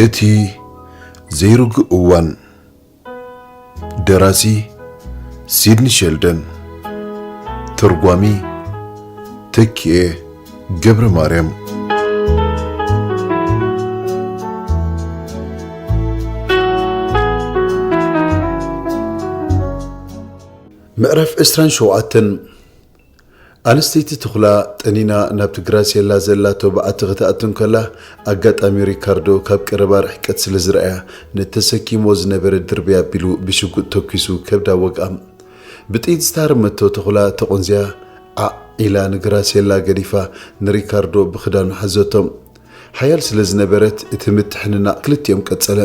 እቲ ዘይርጉእ እዋን። ደራሲ ሲድኒ ሸልደን። ተርጓሚ ተኪኤ ገብረ ማርያም። ምዕራፍ ዕስራን ሸውዓተን። ኣንስተይቲ ተኹላ ጠኒና ናብቲ ግራሴላ ዘላቶ በዓቲ ክትኣቱ እንከላ፣ ኣጋጣሚ ሪካርዶ ካብ ቀረባ ርሕቀት ስለ ዝረኣያ፣ ነቲ ተሰኪሞ ዝነበረ ድርብይ ኣቢሉ ብሽጉጥ ተኲሱ ከብዳ ወግኣ። ብጥይት ዝተሃርመቶ ተኹላ ተቖንዝያ ዓዕ ኢላ ንግራሴላ ገዲፋ ንሪካርዶ ብኽዳኑ ሓዘቶ። ሓያል ስለ ዝነበረት እቲ ምትሕንናቕ ክልቲኦም ቀጸለ።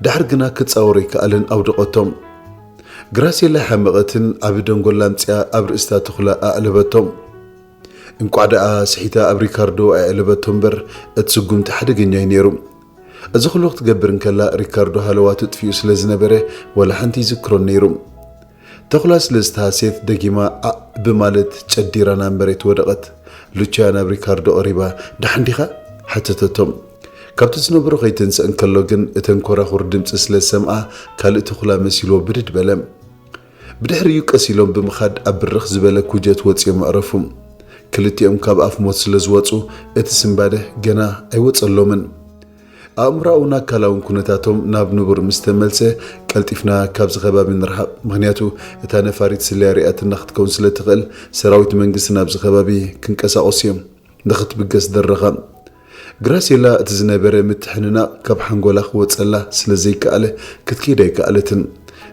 ድሓር ግና ክጻወሮ ኣይከኣለን ኣውደቐቶም። ግራሴላ ኣይሓመቐትን ዓቢ ደንጎላ ኣምጺኣ ኣብ ርእስታ ተኹላ ኣዕለበቶም። እንቋዕ ደኣ ስሒታ ኣብ ሪካርዶ ኣየዕለበቶ እምበር እቲ ስጉምቲ ሓደገኛ እዩ ነይሩ። እዚ ኩሉ ክትገብር እንከላ ሪካርዶ ሃለዋቱ ጥፊኡ ስለ ዝነበረ ዋላ ሓንቲ ይዝክሮን ነይሩ። ተኹላ ስለ ዝተሃስየት ደጊማ ዓዕ ብማለት ጨዲራ ናብ መሬት ወደቐት። ሉቺያ ናብ ሪካርዶ ቀሪባ፣ "ደሓን ዲኻ?" ሓተተቶ። ካብቲ ዝነበሮ ከይትንስእ እንከሎ ግን እተን ኮራኹር ድምጺ ስለ ዝሰምዓ ካልእ ተኹላ መሲልዎ ብድድ በለ። ብድሕሪኡ ቀስ ኢሎም ብምኻድ ኣብ ብርኽ ዝበለ ኩጀት ወጺኦም ኣዕረፉ። ክልቲኦም ካብ ኣፍ ሞት ስለ ዝወጹ እቲ ስንባደ ገና ኣይወጸሎምን። ኣእምሮኣውን ኣካላውን ኩነታቶም ናብ ንቡር ምስ ተመልሰ፣ ቀልጢፍና ካብዚ ከባቢ ንርሓቕ፣ ምኽንያቱ እታ ነፋሪት ስለያ ሪኣትና ክትከውን ስለ ትኽእል፣ ሰራዊት መንግስቲ ናብዚ ከባቢ ክንቀሳቐሱ እዮም። ንኽትብገስ ደረኻ። ግራሴላ እቲ ዝነበረ ምትሕንናቕ ካብ ሓንጎላ ክወጸላ ስለ ዘይከኣለ፣ ክትከይድ ኣይከኣለትን።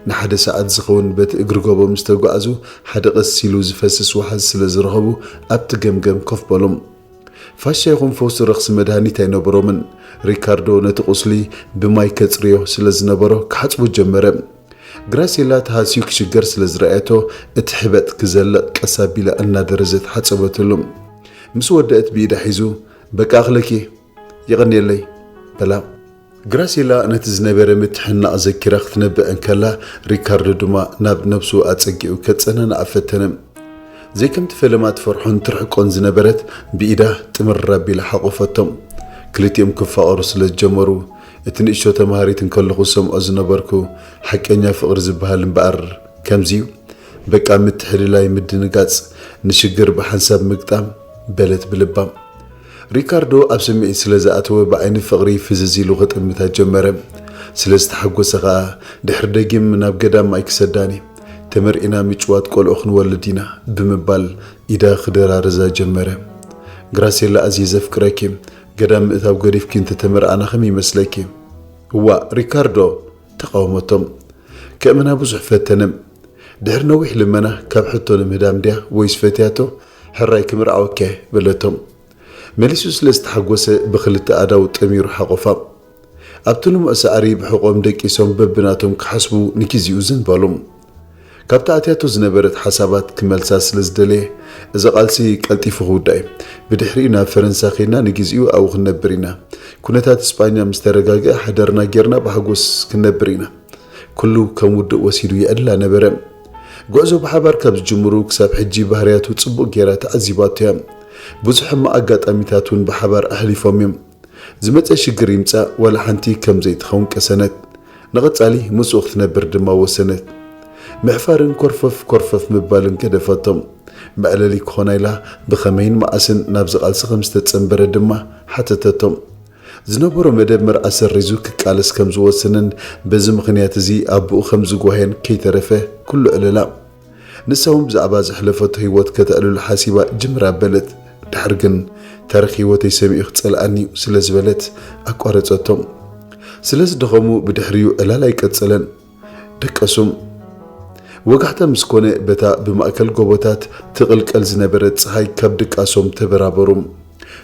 ንሓደ ሰዓት ዝኸውን በቲ እግሪ ጎቦ ምስ ተጓዕዙ፣ ሓደ ቀስ ኢሉ ዝፈስስ ወሓዚ ስለ ዝረኸቡ፣ ኣብቲ ገምገም ኮፍ በሉ። ፋሻ ይኹን ፈውሲ ረኽሲ መድሃኒት ኣይነበሮምን። ሪካርዶ ነቲ ቁስሊ ብማይ ከጽርዮ ስለ ዝነበሮ ክሓጽቦ ጀመረ። ግራሴላ ተሃስዩ ክሽገር ስለ ዝረኣየቶ፣ እቲ ሕበጥ ክዘልቕ ቀስ ኣቢላ እናደረዘት ሓጸበትሉ። ምስ ወደአት ብኢዳ ሒዙ፣ "በቃ ኣኽለኪ፣ የቐንየለይ" በላ። ግራሴላ ነቲ ዝነበረ ምትሕንናቕ ዘኪራ ክትነብዕ እንከላ፣ ሪካርዶ ድማ ናብ ነብሱ ኣጸጊዑ ከጸናንዓ ፈተነ። ዘይከምቲ ፈለማ ትፈርሖን ትርሕቆን ዝነበረት፣ ብኢዳ ጥምር ኣቢላ ሓቖፈቶም። ክልቲኦም ክፋቐሩ ስለ ዝጀመሩ፣ እቲ ንእሽቶ ተማሃሪት እንከለኹ ዝሰምዖ ዝነበርኩ፣ ሓቀኛ ፍቕሪ ዝበሃል እምበኣር ከምዚ'ዩ። በቃ ምትሕልላይ፣ ምድንጋጽ፣ ንሽግር ብሓንሳብ ምግጣም፣ በለት ብልባ። ሪካርዶ ኣብ ስምዒት ስለ ዝኣተወ ብዓይኒ ፍቕሪ ፍዝዝ ኢሉ ክጥምታ ጀመረ። ስለ ዝተሓጎሰ ኸኣ፣ "ድሕሪ ደጊም ናብ ገዳም ማይ ክሰዳኒ፣ ተመርዒና ምጭዋት ቆልዑ ክንወልድ ኢና" ብምባል ኢዳ ክደራርዛ ጀመረ። "ግራሴላ፣ ኣዝየ ዘፍቅረኪ፣ ገዳም ምእታው ገዲፍኪ እንተተመርዓና ከመይ ይመስለኪ?" "እዋእ ሪካርዶ!" ተቓወመቶም። ከእምና ብዙሕ ፈተነ። ድሕሪ ነዊሕ ልመና፣ ካብ ሕቶ ንምህዳም ድያ ወይስ ፈትያቶ? "ሕራይ ክምርዓወኪ እየ" በለቶም። መሊሱ ስለ ዝተሓጎሰ ብኽልተ ኣእዳው ጠሚሩ ሓቖፋ። ኣብቲ ልሙዕ ሳዕሪ ብሕቖም ደቂሶም በብናቶም ክሓስቡ ንግዜኡ ዝን በሉ። ካብታ ኣትያቶ ዝነበረት ሓሳባት ክመልሳ ስለ ዝደለየ፣ "እዚ ቃልሲ ቀልጢፉ ክውዳእ እዩ። ብድሕሪኡ ናብ ፈረንሳ ኸይድና ንግዜኡ ኣብኡ ክንነብር ኢና። ኩነታት እስጳኛ ምስ ተረጋግአ ሓዳርና ጌርና ብሓጎስ ክንነብር ኢና።" ኩሉ ከም ውዱእ ወሲዱ የዕልላ ነበረ። ጉዕዞ ብሓባር ካብ ዝጅምሩ ክሳብ ሕጂ ባህርያቱ ጽቡቕ ጌራ ተዓዚባቶ እያ። ብዙሕ ሕማቕ ኣጋጣሚታት እውን ብሓባር ኣሕሊፎም እዮም። ዝመጸ ሽግር ይምጻእ ዋላ ሓንቲ ከም ዘይትኸውን ቀሰነት። ንቐጻሊ ምስኡ ክትነብር ድማ ወሰነት። ምሕፋርን ኮርፈፍ ኮርፈፍ ምባልን ገደፈቶም። መዕለሊ ክኾና ኢላ ብኸመይን መዓስን ናብዚ ቃልሲ ከም ዝተጸንበረ ድማ ሓተተቶም። ዝነበሮ መደብ መርዓ ሰሪዙ ክቃለስ ከም ዝወሰነን በዚ ምኽንያት እዚ ኣቦኡ ከም ዝጓህየን ከይተረፈ ኩሉ ዕለላ። ንሳ እውን ብዛዕባ ዘሕለፈቶ ህይወት ከተዕልሎ ሓሲባ ጅምር ኣበለት። ድሕሪ ግን፣ "ታሪኽ ህይወተይ ሰሚዑ ክጸልኣኒ እዩ" ስለ ዝበለት ኣቋረጸቶ። ስለ ዝደኸሙ ብድሕሪኡ ዕላል ኣይቀጸለን። ደቀሱ። ወጋሕታ ምስ ኮነ፣ በታ ብማእከል ጎቦታት ትቕልቀል ዝነበረት ጸሓይ ካብ ድቃሶም ተበራበሩ።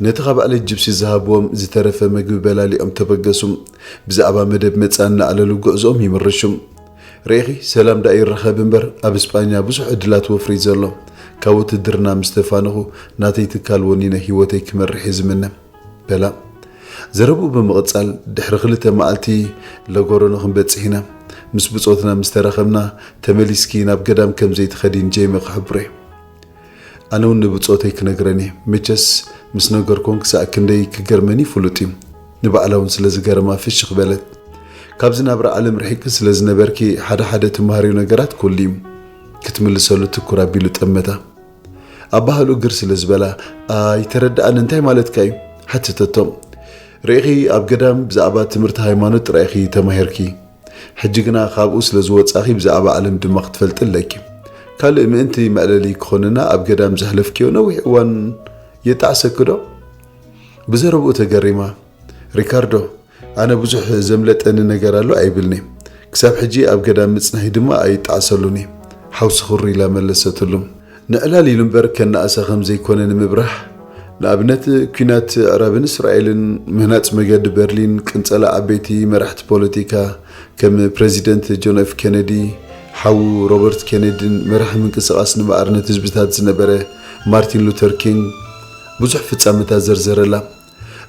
ነቲ ካብ ዕለት ጅብሲ ዝሃብዎም ዝተረፈ መግቢ በላሊዖም ተበገሱ። ብዛዕባ መደብ መጻኢ እናኣለሉ ጉዕዞኦም ይምርሹ። "ርኢኺ፣ ሰላም ደኣ ይረኸብ እምበር፣ ኣብ እስጳኛ ብዙሕ ዕድላት ወፍሪ ዘሎ። ካብ ውትድርና ምስ ተፋነኹ፣ ናተይ ትካል ወኒነ ህይወተይ ክመርሕ እየ ዝምነ" በላ። ዘረብኡ ብምቕጻል፣ "ድሕሪ ክልተ መዓልቲ ለጎሮኖ ክንበጽሕ ኢና። ምስ ብጾትና ምስ ተራኸብና፣ ተመሊስኪ ናብ ገዳም ከም ዘይትኸዲን ጄሚ ክሕብሮ እየ። ኣነ እውን ንብጾተይ ክነግረን እየ። መቸስ ምስ ነገርኩን ክሳዕ ክንደይ ክገርመኒ ፍሉጥ እዩ። ንባዕላ እውን ስለ ዝገረማ ፍሽኽ በለት። ካብዚ ናብራ ዓለም ርሒቂ ስለ ዝነበርኪ ሓደ ሓደ ትመሃርዮ ነገራት ክህሉ እዩ፣ ክትምልሰሉ ትኩር ኣቢሉ ጠመታ። ኣባህልኡ ግር ስለ ዝበላ፣ ኣይተረድኣን፣ እንታይ ማለትካ እዩ? ሓተተቶ። ርኢኺ፣ ኣብ ገዳም ብዛዕባ ትምህርቲ ሃይማኖት ጥራይ ኢኺ ተማሂርኪ። ሕጂ ግና ካብኡ ስለ ዝወጻኺ ብዛዕባ ዓለም ድማ ክትፈልጢ ኣለኪ። ካልእ ምእንቲ መዕለሊ ክኾነና ኣብ ገዳም ዘሕለፍክዮ ነዊሕ እዋን የጣዕሰኪ ዶ? ብዘረብኡ ተገሪማ፣ ሪካርዶ፣ ኣነ ብዙሕ ዘምለጠኒ ነገር ኣሎ ኣይብልኒ። ክሳብ ሕጂ ኣብ ገዳም ምጽናሂ ድማ ኣይጣዕሰሉኒ። ሓውሲ ኹሪ ኢላ መለሰትሉ። ንዕላል ኢሉ እምበር ከነኣእሳ ከም ዘይኮነ ንምብራህ፣ ንኣብነት ኲናት ኣዕራብን እስራኤልን፣ ምህናጽ መገዲ በርሊን፣ ቅንጸላ ዓበይቲ መራሕቲ ፖለቲካ ከም ፕረዚደንት ጆን ኤፍ ኬነዲ፣ ሓዉ ሮበርት ኬነዲን መራሒ ምንቅስቓስ ንማዕርነት ህዝብታት ዝነበረ ማርቲን ሉተር ኪንግ ብዙሕ ፍጻመታት ዘርዘረላ።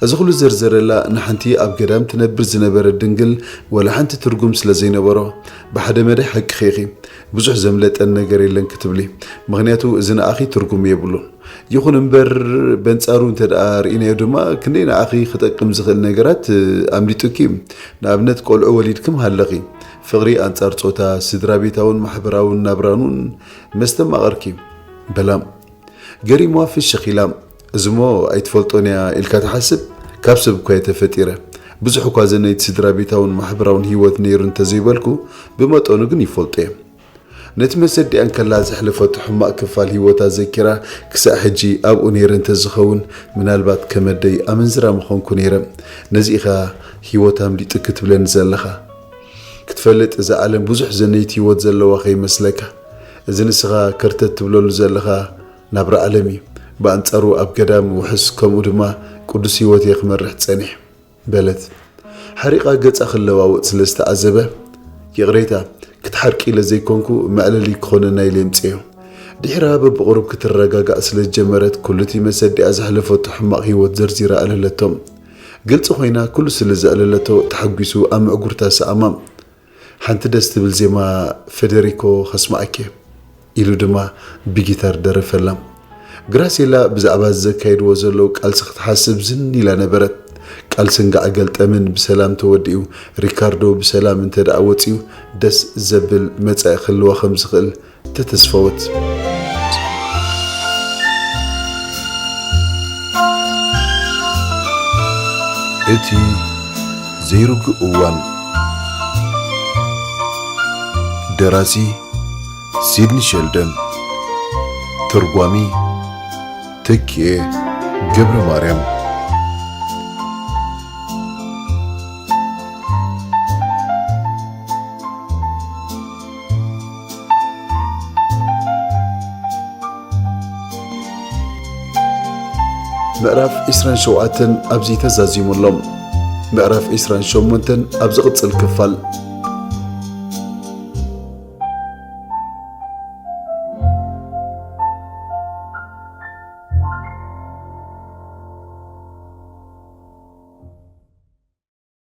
እዚ ኩሉ ዘርዘረላ ንሓንቲ ኣብ ገዳም ትነብር ዝነበረት ድንግል ወላ ሓንቲ ትርጉም ስለ ዘይነበሮ፣ ብሓደ መዳይ ሓቅኺ ኢኺ፣ ብዙሕ ዘምለጠን ነገር የለን ክትብሊ፣ ምኽንያቱ እዚ ንኣኺ ትርጉም የብሉን። ይኹን እምበር በንጻሩ እንተ ደኣ ርኢናዮ ድማ ክንደይ ንኣኺ ክጠቅም ዝኽእል ነገራት ኣምሊጡኪ። ንኣብነት ቆልዑ ወሊድኪ ምሃለኺ፣ ፍቕሪ ኣንጻር ጾታ፣ ስድራ ቤታውን ማሕበራውን ናብራን እውን መስተማቐርኪ። በላ ገሪምዋ ፍሽኽ ኢላ፣ እዚሞ ኣይትፈልጦን እያ ኢልካ ትሓስብ? ካብ ሰብ እኳ እየ ተፈጢረ። ብዙሕ እኳ ዘነይቲ ስድራ ቤታውን ማሕበራውን ህይወት ነይሩ እንተዘይበልኩ፣ ብመጠኑ ግን ይፈልጦ እየ። ነቲ መሰዲኣ እንከላ ዘሕለፈቶ ሕማቕ ክፋል ህይወታ ዘኪራ ክሳዕ ሕጂ ኣብኡ ነይረ እንተዝኸውን ምናልባት ከመደይ ኣመንዝራ ምኾንኩ ነይረ። ነዚ ኢኻ ህይወት ኣምሊጡ ክትብለኒ ዘለኻ። ክትፈልጥ እዛ ዓለም ብዙሕ ዘነይቲ ህይወት ዘለዋ ከይመስለካ። እዚ ንስኻ ከርተት ትብለሉ ዘለኻ ናብራ ዓለም እዩ። ብኣንጻሩ ኣብ ገዳም ውሑስ ከምኡ ድማ ቅዱስ ህይወት እየ ክመርሕ ጸኒሕ በለት። ሓሪቓ ገጻ ክለዋወጥ ስለ ዝተዓዘበ፣ ይቕሬታ፣ ክትሓርቂ ኢለ ዘይኮንኩ መዕለሊ ክኾነና ኢለ የምጽዮ። ድሒራ በብቕሩብ ክትረጋጋእ ስለ ዝጀመረት፣ ኩሉ እቲ መሰዲኣ ዘሕለፈቶ ሕማቕ ህይወት ዘርዚራ ኣዕለለቶ። ግልጺ ኮይና ኩሉ ስለ ዘዕለለቶ ተሓጒሱ ኣብ ምዕጉርታ ሰኣማ። ሓንቲ ደስ ትብል ዜማ ፈደሪኮ ከስምዓኪ ኢሉ ድማ ብጊታር ደረፈላ። ግራሴላ ብዛዕባ ዘካይድዎ ዘለዉ ቃልሲ ክትሓስብ ዝን ኢላ ነበረት። ቃልሲ እንጋዕ ገልጠምን ብሰላም ተወዲኡ፣ ሪካርዶ ብሰላም እንተ ደኣ ወጺኡ ደስ ዘብል መጻኢ ክህልዋ ከም ዝኽእል ተተስፈወት። እቲ ዘይርጉእ እዋን። ደራሲ ሲድኒ ሸልደን። ተርጓሚ ተኪኤ ገብረ ማርያም። ምዕራፍ ዕስራን ሸውዓተን ኣብዚ ተዛዚሙ ኣሎ። ምዕራፍ ዕስራን ሸሞንተን ኣብ ዝቕጽል ክፋል።